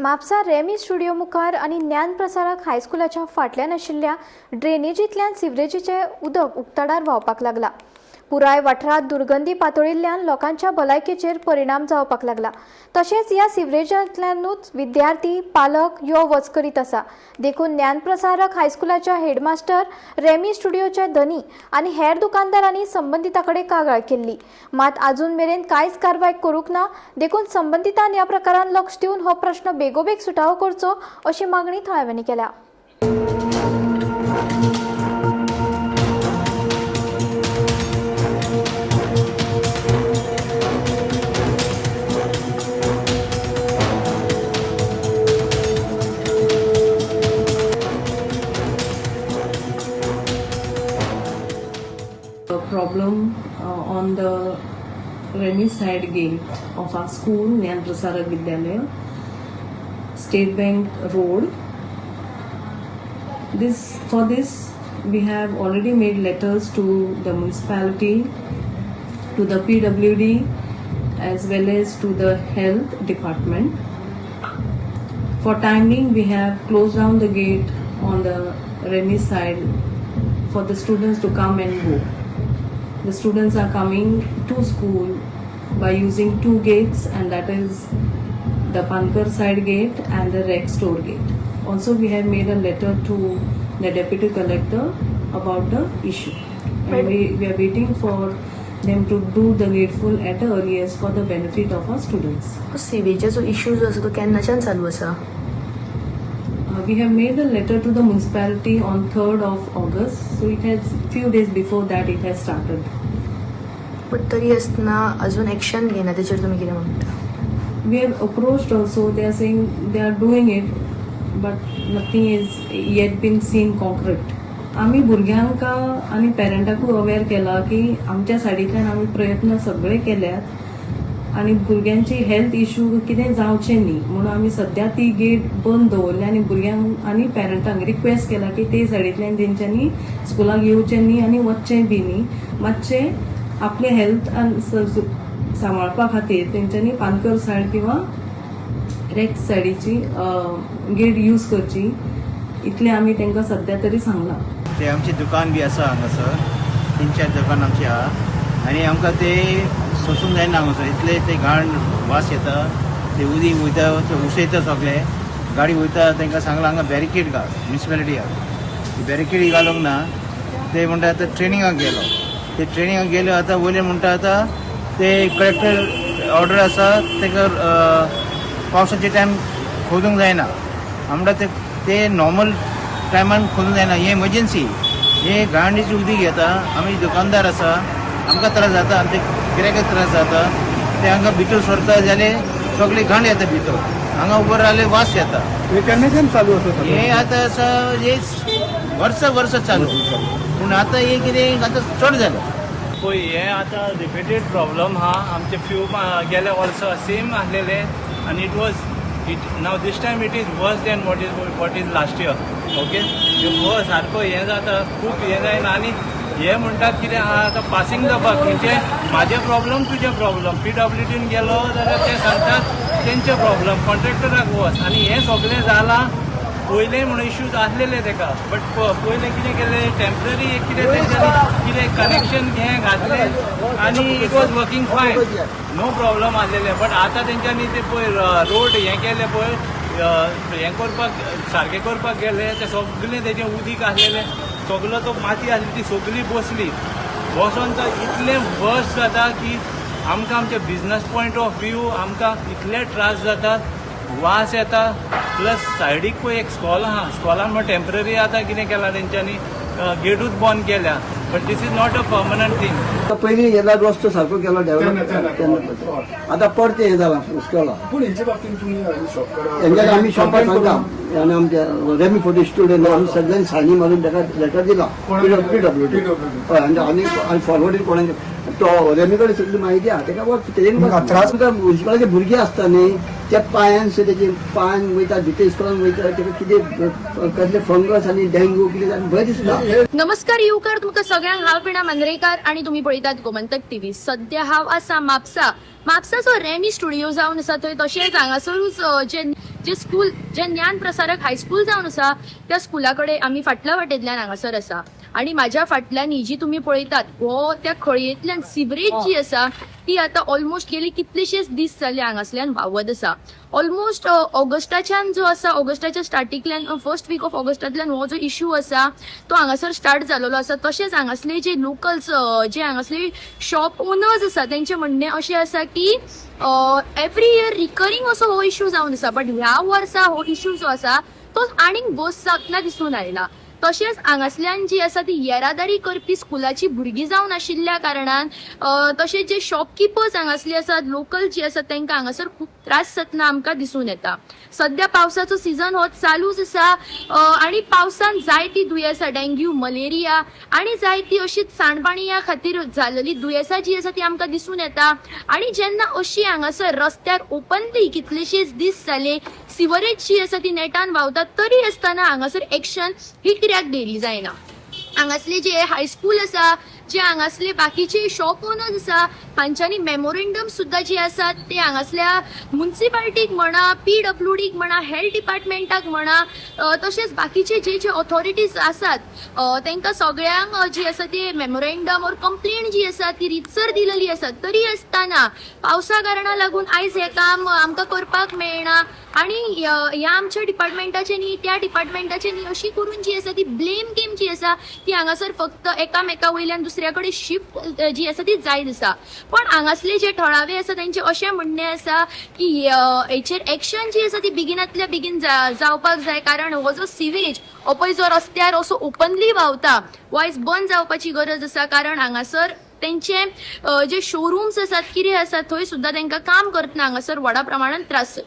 Mapusa Remmie studio मुखार आनी ज्ञानप्रसारक हायस्कुलाच्या फाटल्यान आशिल्ल्या ड्रेनेजींतल्यान सिवरेजीचें उदक उक्ताडार व्हांवपाक लागला. पुराय वाठारांत दुर्गंधी पातळिल्ल्यान लोकांच्या भलायकेचेर परिणाम जावपाक लागला. तशेंच ह्या सिवरेजांतल्यानूच विद्यार्थी, पालक यो वच करीत आसा. देखून ज्ञानप्रसारक हायस्कुलाच्या हेडमास्टर, रेमी स्टुडियोचे धनी आनी हेर दुकानदारांनी संबंदिता कडेन कागाळ केल्ली. मात अजून मेरेन कांयच कारवाय करूंक ना. देखून संबंदितान ह्या प्रकारान लक्ष दिवन हो प्रश्न बेगोबेग सुटावो करचो अशी मागणी थळाव्यांनी केल्या. Problem on the Remy side gate of our school, Jnana Prasarak Vidyalaya, State Bank Road. This For this, we have already made letters to the municipality, to the PWD, as well as to the health department. For timing, we have closed down the gate on the Remy side for the students to come and go. The students are coming to school by using two gates, and that is the Pankar side gate and the rec store gate. Also, we have made a letter to the deputy collector about the issue, and we are waiting for them to do the needful at the earliest for the benefit of our students. सिवेजाचो issue जो आसा तो केन्नाच्यान चालू आसा? We have made a letter to the municipality on 3rd of August, so it has few days before that it has started. But तरी आसतना अजून action घेयना, तेचेर तुमी कितें म्हणटा? We have approached also. They are saying they are doing it, but nothing is yet been seen concrete. आमी भुरग्यांक आनी पेरंटाकूय अवेर केला की आमच्या सायडींतल्यान आमी प्रयत्न सगळे केल्यात आनी भुरग्यांची हेल्थ इशू कितें जावचें न्ही म्हणून आमी सद्या ती गेट बंद दवरल्या आनी भुरग्यांक आनी पेरंटांक रिक्वेस्ट केला की ते सायडींतल्यान तेंच्यांनी स्कुलाक येवचें न्ही आनी वचचें बी न्ही. मातशें आपलें हेल्थ सांबाळपा खातीर तेंच्यांनी पानकर सायड किंवा रेक्स सायडीची गेट यूज करची, इतलें आमी तांकां सद्या तरी सांगलां. ते आमची दुकान बी आसा हांगासर, तीन चार दुकान आमची आहा आनी आमकां ते सोसूंक जायना. हांगासर इतले ते घाण वास येता, ते उदीक वयता, ते उसयता सगळे. गाडी वयता. तांकां सांगलां हांगा बॅरिकेड घाल म्युनिसिपेलिटी आहा. बॅरिकेड घालूंक ना. ते म्हणटा आतां ट्रेनिंगाक गेलो. ते ट्रेनिंगाक गेले, आतां वयले म्हणटा आतां ते कलेक्टर ऑर्डर आसा, ताका पावसाचे टायम खोदूंक जायना. म्हणटा ते ते नॉर्मल टायमान खोदूंक जायना. हे इमर्जन्सी, हे घाणीची उदीक येता. आमी दुकानदार आसा, आमकां त्रास जाता, आमचे गिरायकाक त्रास जाता. ते हांगा भितर सरता जाल्यार सगळे घाण येता भितर. हांगा उबो रावले वास येता. हे केन्नाच्यान चालू आसा सगळें? हे आतां आसा, हे वर्सां वर्सां चालू, पूण आतां हे कितें आतां चड जालें. पळय, हे आतां रिपीटेड प्रॉब्लम हा. आमचे फ्यू गेल्या वर्सा सेम आसलेले आनी it was it now this time it is worse than what is last year, okay? सारको हें जाता, खूब हें जायना. आनी हे म्हणटात कितें आहा आतां, पासींग the बक. म्हणजे म्हाजे प्रॉब्लम, तुजे प्रॉब्लम. पीडब्ल्यूडीन गेलो जाल्यार ते सांगतात तेंचे प्रॉब्लम, कॉन्ट्रॅक्टराक वच. आनी हें सगळें जालां पयलें म्हणून इश्यूज आसलेले तेका, बट पयलें कितें केलें, टेम्पररी एक कितें तेंच्यांनी कितें कनेक्शन हें घातलें आनी it was working fine, no problem आसलेले. बट आतां तेंच्यांनी ते पळय रोड हें केलें पळय, हें करपाक, सारकें करपाक गेले, ते सगळें तेजें उदीक आसलेलें सगलो, तो माती आसली ती सगळी बसली. बसोन तो इतलें वर्स जाता की आमकां आमचे बिजनस पॉयंट ऑफ व्यू आमकां इतले त्रास जातात. वास येता, प्लस सायडीक पळय एक स्कॉल आहा. स्कॉलान म्हण टेम्पररी आतां कितें केलां तेंच्यांनी, गेटूच बंद केल्या, but this is not a permanent thing. आता पयलीं गेला रस्तो सारको केलो डेव्हलप. तेन्ना- तेन्ना. आतां परतें हें जालां, केला. पूण हेंचे बाबतींत तुमी शॉपकारा हेंच्या आमी शॉपार सांगता आनी आमच्या रेमी फोटो स्टुडियो आमी सगळ्यांनी सायनी मारून ताका लेटर दिला. P W D. PWD. हय, आनी आनी फॉरवर्डीड कोणाक तो रेमी कडेन सगळी म्हायती आहा, ताका वच तेजेन. त्रास- इस्कॉलाचे भुरगे आसता न्ही, त्या पांयान सुद्दां तेजे पांयान वयता भितर, इस्कॉलान वयता, ताका कितें कसले फंगस आनी डेंगू कितें जाता, भंय दिसता. नमस्कार, येवकार तुमकां सगळ्यांक. हांव पिणा मांद्रेकार आणि तुम्ही पळयतात गोमंतक टीव्ही. सध्या हांव आसा म्हापसा. म्हापसाचो रेमी स्टुडिओ जावन आसा थंय, तशेंच हांगासरूच जे जे स्कूल जे ज्ञान प्रसारक हायस्कूल जावन आसा त्या स्कुला कडेन आमी फाटल्या वाटेंतल्यान हांगासर आसा आणि माझ्या फाटल्यान ही जी तुमी पळयतात हो त्या खळयेंतल्यान सिवरेज जी आसा ती आतां ऑलमोस्ट गेली कितलेशेच दीस जाले हांगासल्यान व्हांवत आसा. ऑलमोस्ट ऑगस्टाच्यान जो आसा, ऑगस्टाच्या स्टार्टिंगल्यान, फर्स्ट वीक ऑफ ऑगस्टांतल्यान हो जो इशू आसा तो हांगासर स्टार्ट जालेलो आसा. तशेंच हांगासले जे लोकल्स, जे हांगासले शॉप ओनर्स आसा तेंचें म्हणणें अशें आसा की एवरी इयर रिकरींग असो हो इशू जावन आसा, बट ह्या वर्सा हो इशू जो आसा तो आनीक वर्स जातना दिसून आयला. तशेंच हांगासल्यान जी आसा ती येरादारी करपी स्कुलाची भुरगीं जावन आशिल्ल्या कारणान, तशेंच जे शॉपकिपर्स हांगासले आसात, लोकल जी आसात, तांकां हांगासर खूब त्रास जातना आमकां दिसून येता. सद्या पावसाचो सिजन हो चालूच आसा आनी पावसान जायती दुयेंसां, डेंग्यू, मलेरिया आनी जायती अशी सांडपाणया खातीर जाल्लेली दुयेंसां जी आसा ती आमकां दिसून येता. आनी जेन्ना अशी हांगासर रस्त्यार ओपनली कितलेशेच दीस जाले सिवरेज जी आसा ती नेटान व्हांवता, तरी आसतना हांगासर एक्शन ही कित्याक घेयली जायना? हांगासले जे हायस्कूल आसा, जे हांगासले बाकीचे शॉप ओनर्स आसा, हांच्यांनी मेमोरेंडम सुद्दां जे आसात ते हांगासल्या मुन्सिपाल्टीक म्हणा, पीडब्ल्यूडीक म्हणा, हेल्थ डिपार्टमेंटाक म्हणा, तशेंच बाकीचे जे जे ऑथॉरिटीज आसात, तांकां सगळ्यांक जी आसा ती मेमोरेंडम ऑर कंप्लेन जी आसा ती रितसर दिलेली आसा. तरी आसतना पावसा कारणा लागून आयज हें काम आमकां करपाक मेळना आनी ह्या आमच्या डिपार्टमेंटाचे न्ही, त्या डिपार्टमेंटाचे न्ही, अशी करून जी आसा ती ब्लेम गेम जी आसा ती हांगासर फक्त एकामेका वयल्यान दुसऱ्या कडेन शिफ्ट जी आसा ती जायत आसा. पण हांगासले जे थळावे आसा तेंचें अशें म्हणणें आसा की हेचेर एक्शन जी आसा ती बेगिनातल्या बेगीन जावपाक जाय, कारण हो जो सिवेज हो पळय जो रस्त्यार असो ओपनली व्हांवता, हो आयज बंद जावपाची गरज आसा. कारण हांगासर तेंचे जे शोरूम्स आसात, कितें आसा, थंय सुद्दां तांकां काम करतना हांगासर व्हडा प्रमाणान त्रास जाता.